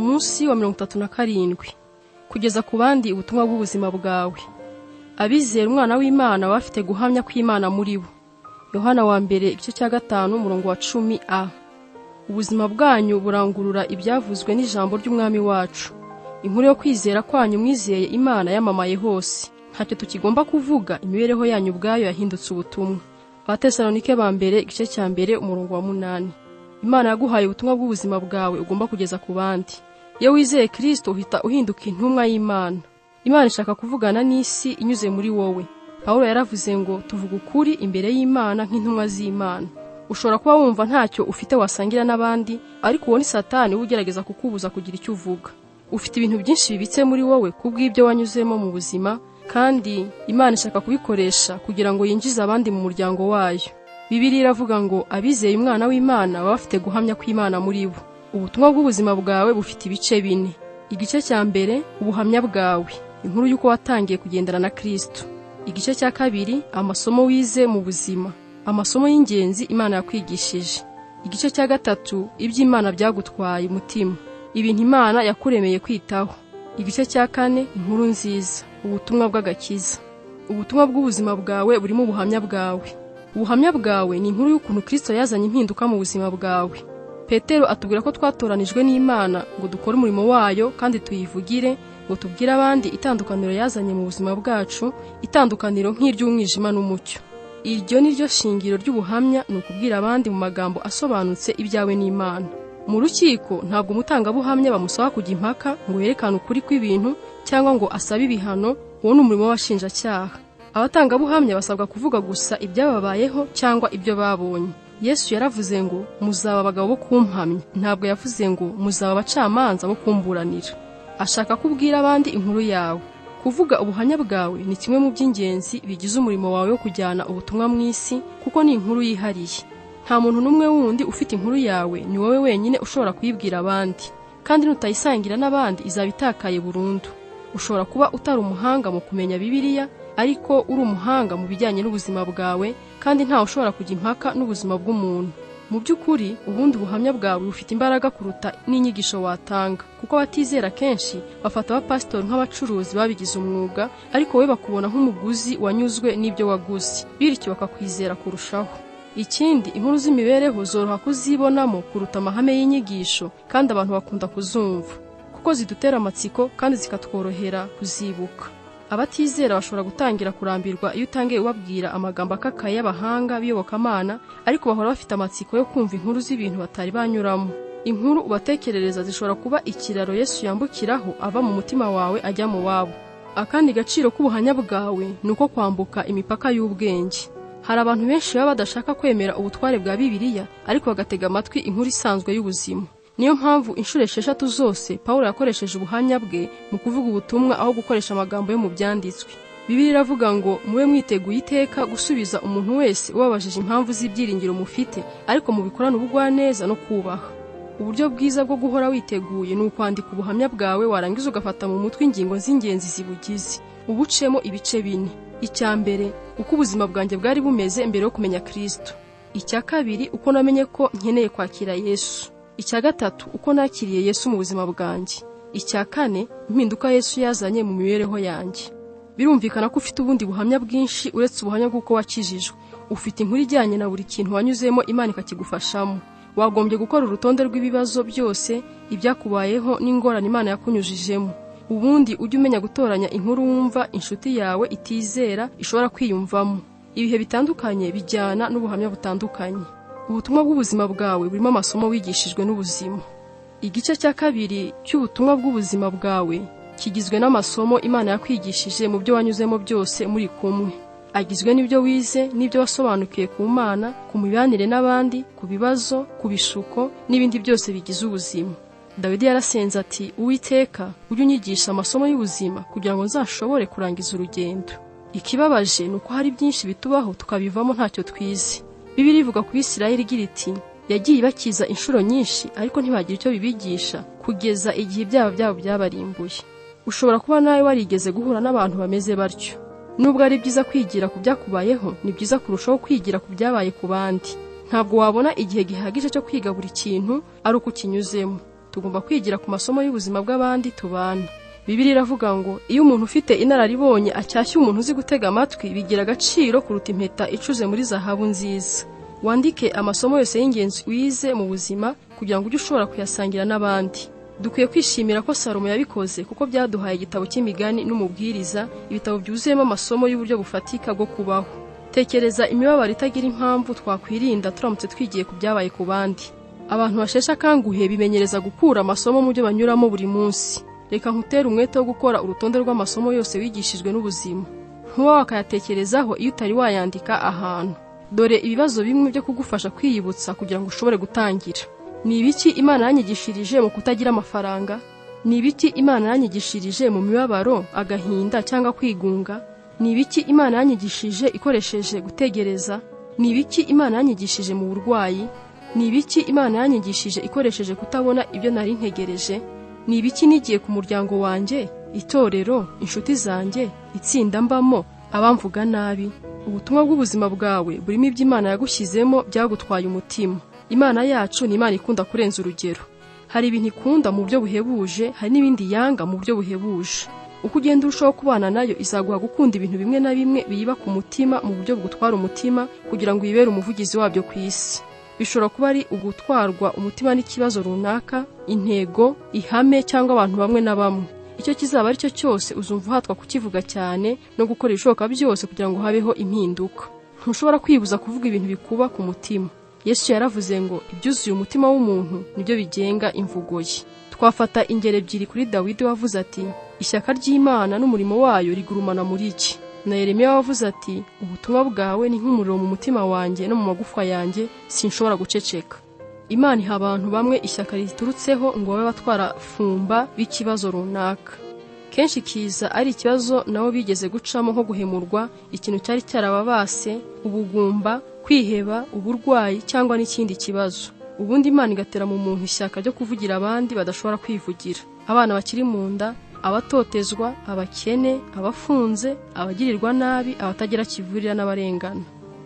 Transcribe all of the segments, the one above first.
Umunsi wa 37 kugeza ku bandi ubutumwa bw'ubuzima bwawe. Abizera umwana w'Imana bafite guhamya kw'Imana muri bo. Yohana wa mbere igice cya 5 umurongo wa 10a. Ubuzima bwanyu burangurura ibyavuzwe n'ijambo ry'Umwami wacu. Inkuru yo kwizera kwanyu mwizeye Imana yamamaye hose. Ntacyo tukigomba kuvuga, imibereho yanyu ubwayo yahindutse ubutumwa. Abatesalonike ba mbere igice cya 1 umurongo wa 8. Imana yaguhaye ubutumwa bw'ubuzima bwawe ugomba kugeza ku bandi. Iyo wizeye Kristo uhita uhinduka intumwa y'Imana. Imana ishaka kuvugana n'isi inyuze muri wowe. Pawulo yaravuze ngo tuvuga ukuri imbere y'Imana nk'intumwa z'Imana. Ushobora kuba wumva ntacyo ufite wasangira n'abandi, ariko uwo ni Satani ugerageza kukubuza kugira icyo uvuga. Ufite ibintu byinshi bibitse muri wowe kubw'ibyo wanyuzemo mu buzima, kandi Imana ishaka kubikoresha kugira ngo yinjize abandi mu muryango wayo. Bibiliya iravuga ngo abizeye umwana w'Imana baba bafite guhamya kw'Imana muri bo. Ubutumwa bw'ubuzima bwawe bufite ibice bine. Igice cya mbere, ubuhamya bwawe, inkuru y'uko watangiye kugendana na Kristo. Igice cya kabiri, amasomo wize mu buzima, amasomo y'ingenzi Imana yakwigishije. Igice cya gatatu, iby'Imana byagutwaye umutima, ibintu Imana yakuremeye kwitaho. Igice cya kane, inkuru nziza, ubutumwa bw'agakiza. Ubutumwa bw'ubuzima bwawe burimo ubuhamya bwawe. Ubuhamya bwawe ni inkuru y'ukuntu Kristo yazanye impinduka mu buzima bwawe. Petero atubwira ko twatoranijwe n'Imana ngo dukore umurimo wayo kandi tuyivugire, ngo tubwire abandi itandukaniro yazanye mu buzima bwacu, itandukaniro nk'iry'umwijima n'umucyo. Iryo ni ryo shingiro ry'ubuhamya, ni ukubwira abandi mu magambo asobanutse ibyawe n'Imana. Mu rukiko ntabwo umutangabuhamya bamusaba kujya impaka ngo yerekane ukuri kw'ibintu cyangwa ngo asabe ibihano, uwo ni umurimo w'abashinjacyaha. Abatangabuhamya basabwa kuvuga gusa ibyababayeho cyangwa ibyo babonye. Yesu yaravuze ngo muzaba abagabo bo kumpamya, ntabwo yavuze ngo muzaba abacamanza bo kumburanira. Ashaka kubwira abandi inkuru yawe. Kuvuga ubuhamya bwawe ni kimwe mu by'ingenzi bigize umurimo wawe wo kujyana ubutumwa mu isi, kuko ni inkuru yihariye. Nta muntu n'umwe wundi ufite inkuru yawe, ni wowe wenyine ushobora kuyibwira abandi, kandi nutayisangira n'abandi izaba itakaye burundu. Ushobora kuba utari umuhanga mu kumenya Bibiliya, ariko uri umuhanga mu bijyanye n'ubuzima bwawe, kandi ntawe ushobora kujya impaka n'ubuzima bw'umuntu. Mu by'ukuri, ubundi ubuhamya bwawe bufite imbaraga kuruta n'inyigisho watanga, kuko abatizera kenshi bafata abapasitori nk'abacuruzi babigize umwuga, ariko wowe bakubona nk'umuguzi wanyuzwe n'ibyo waguze, bityo bakakwizera kurushaho. Ikindi, inkuru z'imibereho zoroha kuzibonamo kuruta amahame y'inyigisho, kandi abantu bakunda kuzumva kuko zidutera amatsiko kandi zikatworohera kuzibuka. Abatizera bashobora gutangira kurambirwa iyo utangiye ubabwira amagambo akakaye y'abahanga b'iyobokamana, ariko bahora bafite amatsiko yo kumva inkuru z'ibintu batari banyuramo. Inkuru ubatekerereza zishobora kuba ikiraro Yesu yambukiraho ava mu mutima wawe ajya mu wabo. Akandi gaciro k'ubuhamya bwawe ni uko kwambuka imipaka y'ubwenge. Hari abantu benshi baba badashaka kwemera ubutware bwa Bibiliya, ariko bagatega amatwi inkuru isanzwe y'ubuzima. Niyo mpamvu inshuro 6 zose Pawulo yakoresheje ubuhamya bwe mu kuvuga ubutumwa aho gukoresha amagambo yo mu byanditswe. Bibiliya iravuga ngo mube mwiteguye iteka gusubiza umuntu wese ubabajije impamvu z'ibyiringiro mufite, ariko mubikorane ubugwaneza no kubaha. Uburyo bwiza bwo guhora witeguye ni ukwandika ubuhamya bwawe, warangiza ugafata mu mutwe ingingo z'ingenzi zibugize. Ubucemo ibice bine. Icya mbere, uko ubuzima bwanjye bwari bumeze mbere yo kumenya Kristo. Icya kabiri, uko namenye ko nkeneye kwakira Yesu. Icya gatatu, uko nakiriye Yesu mu buzima bwanjye. Icya kane, impinduka Yesu yazanye mu mibereho yanjye. Birumvikana ko ufite ubundi buhamya bwinshi uretse ubuhamya bw'uko wakijijwe. Ufite inkuru ijyanye na buri kintu wanyuzemo Imana ikakigufashamo. Wagombye gukora urutonde rw'ibibazo byose, ibyakubayeho n'ingorane Imana yakunyujijemo. Ubundi ujye umenya gutoranya inkuru wumva inshuti yawe itizera ishobora kwiyumvamo. Ibihe bitandukanye bijyana n'ubuhamya butandukanye. Ubutumwa bw'ubuzima bwawe burimo amasomo wigishijwe n'ubuzima. Igice cya kabiri cy'ubutumwa bw'ubuzima bwawe kigizwe n'amasomo Imana yakwigishije mu byo wanyuzemo byose muri kumwe. Agizwe n'ibyo wize, n'ibyo wasobanukiwe ku Mana, ku mibanire n'abandi, ku bibazo, ku bishuko n'ibindi byose bigize ubuzima. Dawidi yarasenze ati Uwiteka, ujye unyigisha amasomo y'ubuzima kugira ngo nzashobore kurangiza urugendo. Ikibabaje ni uko hari byinshi bitubaho tukabivamo ntacyo twize. Bibiliya ivuga ku Isirayeli igira iti yagiye ibakiza inshuro nyinshi, ariko ntibagira icyo bibigisha kugeza igihe ibyaha byabo byabarimbuye. Ushobora kuba nawe warigeze guhura n'abantu bameze batyo. Nubwo ari byiza kwigira ku byakubayeho, ni byiza kurushaho kwigira ku byabaye ku bandi. Ntabwo wabona igihe gihagije cyo kwiga buri kintu ari uko ukinyuzemo. Tugomba kwigira ku masomo y'ubuzima bw'abandi tubana. Bibiliya iravuga ngo iyo umuntu ufite inararibonye acyashye umuntu uzi gutega amatwi, bigira agaciro kuruta impeta icuze muri zahabu nziza. Wandike amasomo yose y'ingenzi wize mu buzima kugira ngo ujye ushobora kuyasangira n'abandi. Dukwiye kwishimira ko Salomo yabikoze, kuko byaduhaye igitabo cy'imigani n'umubwiriza, ibitabo byuzuyemo amasomo y'uburyo bufatika bwo kubaho. Tekereza imibabaro itagira impamvu twakwirinda turamutse twigiye ku byabaye ku bandi. Abantu basheshe akanguhe bimenyereza gukura amasomo mu byo banyuramo buri munsi. Reka nkutere umwete wo gukora urutonde rw'amasomo yose wigishijwe n'ubuzima. Ntuba wakayatekerezaho iyo utari wayandika ahantu. Dore ibibazo bimwe byo kugufasha kwiyibutsa kugira ngo ushobore gutangira. Ni ibiki Imana yanyigishirije mu kutagira amafaranga? Ni ibiki Imana yanyigishirije mu mibabaro, agahinda cyangwa kwigunga? Ni ibiki Imana yanyigishije ikoresheje gutegereza? Ni ibiki Imana yanyigishije mu burwayi? Ni ibiki Imana yanyigishije ikoresheje kutabona ibyo nari ntegereje? Ni ibiki nigiye ku muryango wanjye, itorero, inshuti zanjye, itsinda mbamo, abamvuga nabi? Ubutumwa bw'ubuzima bwawe burimo ibyo Imana yagushyizemo byagutwaye umutima. Imana yacu ni Imana ikunda kurenza urugero. Hari ibintu ikunda mu buryo buhebuje, hari n'ibindi yanga mu buryo buhebuje. Uko ugenda urushaho kubana nayo, izaguha gukunda ibintu bimwe na bimwe biyiba ku mutima mu buryo bugutwara umutima kugira ngo uyibere umuvugizi wabyo ku isi. Bishobora kuba ari ugutwarwa umutima n'ikibazo runaka, intego, ihame cyangwa abantu bamwe na bamwe. Icyo kizaba ari cyo cyose, uzumva uhatwa kukivuga cyane no gukora ibishoboka byose kugira ngo habeho impinduka. Ntushobora kwibuza kuvuga ibintu bikuba ku mutima. Yesu yaravuze ngo ibyuzuye umutima w'umuntu nibyo bigenga imvugo ye. Twafata ingero ebyiri kuri Dawidi wavuze ati ishyaka ry'Imana n'umurimo wayo rigurumana muri iki, na Yeremiya wavuze ati ubutumwa bwawe ni nk'umuriro mu mutima wanjye no mu magufwa yanjye, sinshobora guceceka. Imana iha abantu bamwe ishyaka riturutseho ngo babe batwara fumba b'ikibazo runaka. Kenshi kiza ari ikibazo nabo bigeze gucamo, nko guhemurwa, ikintu cyari cyarababase, ubugumba, kwiheba, uburwayi cyangwa n'ikindi kibazo. Ubundi Imana igatera mu muntu ishyaka ryo kuvugira abandi badashobora kwivugira: abana bakiri mu nda, abatotezwa, abakene, abafunze, abagirirwa nabi, abatagira kivurira n'abarengana.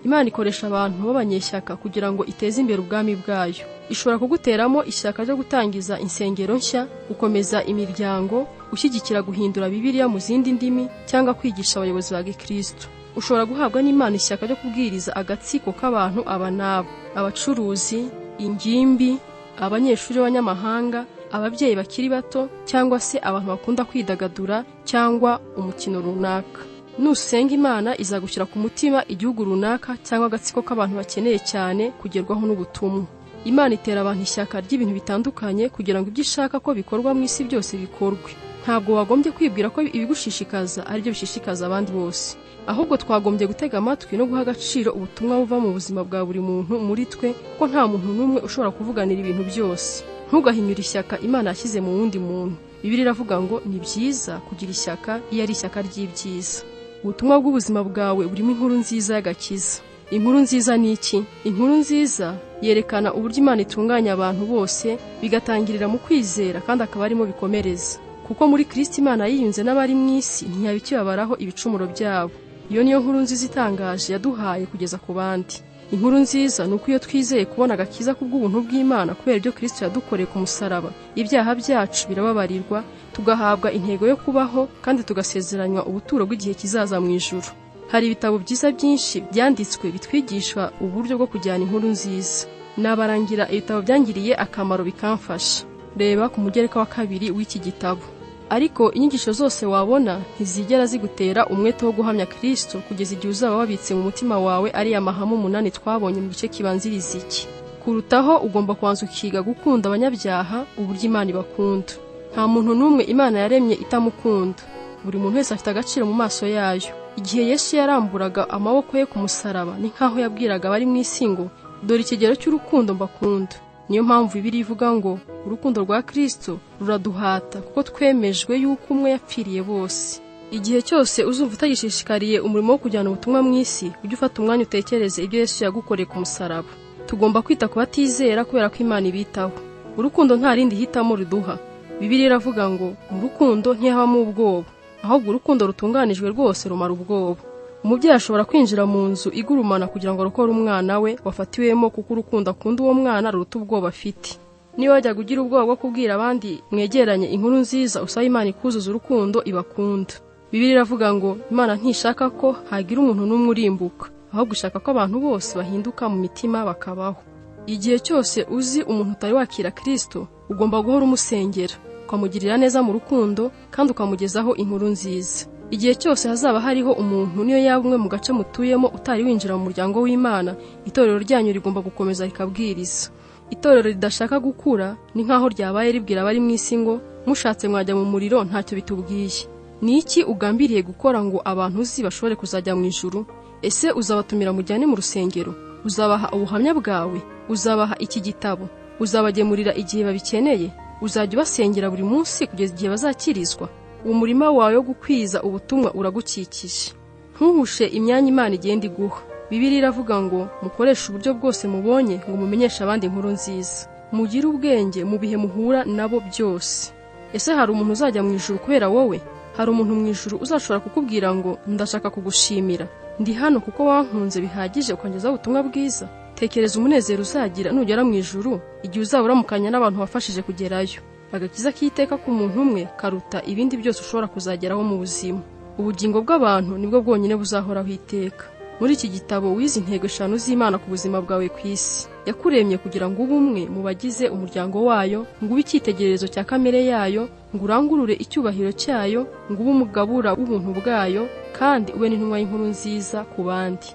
Imana ikoresha abantu b'abanyeshyaka kugira ngo iteze imbere ubwami bwayo. Ishobora kuguteramo ishyaka ryo gutangiza insengero nshya, gukomeza imiryango, gushyigikira guhindura Bibiliya mu zindi ndimi cyangwa kwigisha abayobozi ba Gikristo. Ushobora guhabwa n'Imana ishyaka ryo kubwiriza agatsiko k'abantu aba n'abo: abacuruzi, ingimbi, abanyeshuri b'abanyamahanga, ababyeyi bakiri bato cyangwa se abantu bakunda kwidagadura cyangwa umukino runaka. Nusenga Imana izagushyira ku mutima igihugu runaka cyangwa agatsiko k'abantu bakeneye cyane kugerwaho n'ubutumwa. Imana itera abantu ishyaka ry'ibintu bitandukanye kugira ngo ibyo ishaka ko bikorwa mu isi byose bikorwe. Ntabwo wagombye kwibwira ko ibigushishikaza ari byo bishishikaza abandi bose. Ahubwo twagombye gutega amatwi no guha agaciro ubutumwa buva mu buzima bwa buri muntu muri twe, kuko nta muntu n'umwe ushobora kuvuganira ibintu byose. Ntugahinyure ishyaka Imana yashyize mu wundi muntu. Bibiliya iravuga ngo ni byiza kugira ishyaka iyo ari ishyaka ry'ibyiza. Ubutumwa bw'ubuzima bwawe burimo inkuru nziza y'agakiza. Inkuru nziza ni iki? Inkuru nziza yerekana uburyo Imana itunganya abantu bose bigatangirira mu kwizera, kandi akaba arimo bikomereza. Kuko muri Kristo Imana yiyunze n'abari mu isi, ntiyaba ikibabaraho ibicumuro byabo. Iyo niyo nkuru nziza itangaje yaduhaye kugeza ku bandi. Inkuru nziza ni uko iyo twizeye kubona agakiza kubw'ubuntu bw'Imana kubera ibyo Kristo yadukoreye ku musaraba, ibyaha byacu birababarirwa, tugahabwa intego yo kubaho kandi tugasezeranywa ubuturo bw'igihe kizaza mu ijuru. Hari ibitabo byiza byinshi byanditswe bitwigisha uburyo bwo kujyana inkuru nziza. Nabarangira ibitabo byangiriye akamaro bikamfasha. Reba ku mugereka wa 2 w'iki gitabo. Ariko inyigisho zose wabona ntizigera zigutera umwete wo guhamya Kristo kugeza igihe uzaba wabitse mu mutima wawe ari amahame 8 twabonye mu gice kibanziriza iki. Kurutaho, ugomba kubanza ukiga gukunda abanyabyaha uburyo Imana ibakunda. Nta muntu n'umwe Imana yaremye itamukunda. Buri muntu wese afite agaciro mu maso yayo. Igihe Yesu yaramburaga amaboko ye ku musaraba, ni nkaho yabwiraga abari mu isi ngo dore ikigero cy'urukundo mbakunda. Niyo mpamvu Bibiliya ivuga ngo urukundo rwa Kristo ruraduhata, kuko twemejwe yuko umwe yapfiriye bose. Igihe cyose uzumva utagishishikariye umurimo wo kujyana ubutumwa mu isi, ujye ufata umwanya utekereze ibyo Yesu yagukoreye ku musaraba. Tugomba kwita ku batizera kubera ko Imana ibitaho. Urukundo nta rindi hitamo ruduha. Bibiliya iravuga ngo mu rukundo ntihabamo ubwoba, ahubwo urukundo rutunganijwe rwose rumara ubwoba. Umubyeyi ashobora kwinjira mu nzu igurumana kugira ngo arokore umwana we wafatiwemo, kuko urukundo akunda uwo mwana ruruta ubwoba afite. Niba wajyaga ugira ubwoba bwo kubwira abandi mwegeranye inkuru nziza, usaba Imana ikuzuza urukundo ibakunda. Bibiliya iravuga ngo Imana ntishaka ko hagira umuntu n'umwe urimbuka, ahubwo ishaka ko abantu bose bahinduka mu mitima bakabaho. Igihe cyose uzi umuntu utari wakira Kristo, ugomba guhora umusengera, ukamugirira neza mu rukundo kandi ukamugezaho inkuru nziza. Igihe cyose hazaba hariho umuntu, niyo yaba umwe mu gace mutuyemo, utari winjira mu muryango w'Imana, itorero ryanyu rigomba gukomeza rikabwiriza. Itorero ridashaka gukura ni nk'aho ryabaye ribwira abari mu isi ngo mushatse mwajya mu muriro ntacyo bitubwiye. Ni iki ugambiriye gukora ngo abantu uzi bashobore kuzajya mu ijuru? Ese uzabatumira mujyane mu rusengero? Uzabaha ubuhamya bwawe? Uzabaha iki gitabo? Uzabagemurira igihe babikeneye? Uzajya ubasengera buri munsi kugeza igihe bazakirizwa? Umurima wawe wo gukwiza ubutumwa uragukikije. Ntuhushe imyanya Imana igenda iguha. Bibiliya iravuga ngo mukoreshe uburyo bwose mubonye ngo mumenyeshe abandi inkuru nziza. Mugire ubwenge mu bihe muhura nabo byose. Ese hari umuntu uzajya mu ijuru kubera wowe? Hari umuntu mu ijuru uzashobora kukubwira ngo ndashaka kugushimira, ndi hano kuko wankunze bihagije ukangezaho ubutumwa bwiza? Tekereza umunezero uzagira nugera mu ijuru, igihe uzaba uramukanya n'abantu wafashije kugerayo. Agakiza k'iteka k'umuntu umwe karuta ibindi byose ushobora kuzageraho mu buzima. Ubugingo bw'abantu nibwo bwonyine buzahoraho iteka. Muri iki gitabo wize intego 5 z'Imana ku buzima bwawe ku isi. Yakuremye kugira ngo ube umwe mu bagize umuryango wayo, ngo ube icyitegererezo cya kamere yayo, ngo urangurure icyubahiro cyayo, ngo ube umugabura w'ubuntu bwayo, kandi ube n'intumwa y'inkuru nziza ku bandi.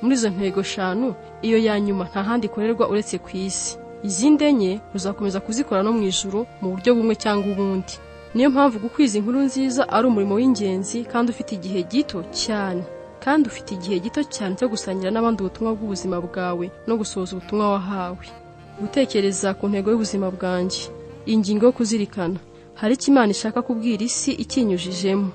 Muri izo ntego 5, iyo ya nyuma nta handi ikorerwa uretse ku isi. Izindi 4 uzakomeza kuzikora no mu ijuru mu buryo bumwe cyangwa ubundi. Niyo mpamvu gukwiza inkuru nziza ari umurimo w'ingenzi kandi ufite igihe gito cyane. Kandi ufite igihe gito cyane cyo gusangira n'abandi ubutumwa bw'ubuzima bwawe no gusohoza ubutumwa wahawe. Gutekereza ku ntego y'ubuzima bwanjye. Ingingo yo kuzirikana. Hari icyo Imana ishaka kubwira isi ikinyujijemo.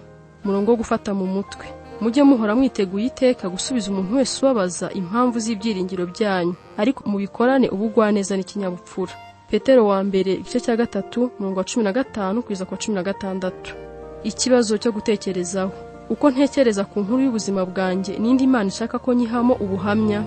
Umurongo wo gufata mu mutwe. Mujye muhora mwiteguye iteka gusubiza umuntu wese ubabaza impamvu z'ibyiringiro byanyu, ariko mubikorane ubugwaneza n'ikinyabupfura. Petero wa mbere igice cya 3 umurongo wa 15 kugeza ku wa 16. Ikibazo cyo gutekerezaho. Uko ntekereza ku nkuru y'ubuzima bwanjye, n'indi Imana ishaka ko nyihamo ubuhamya.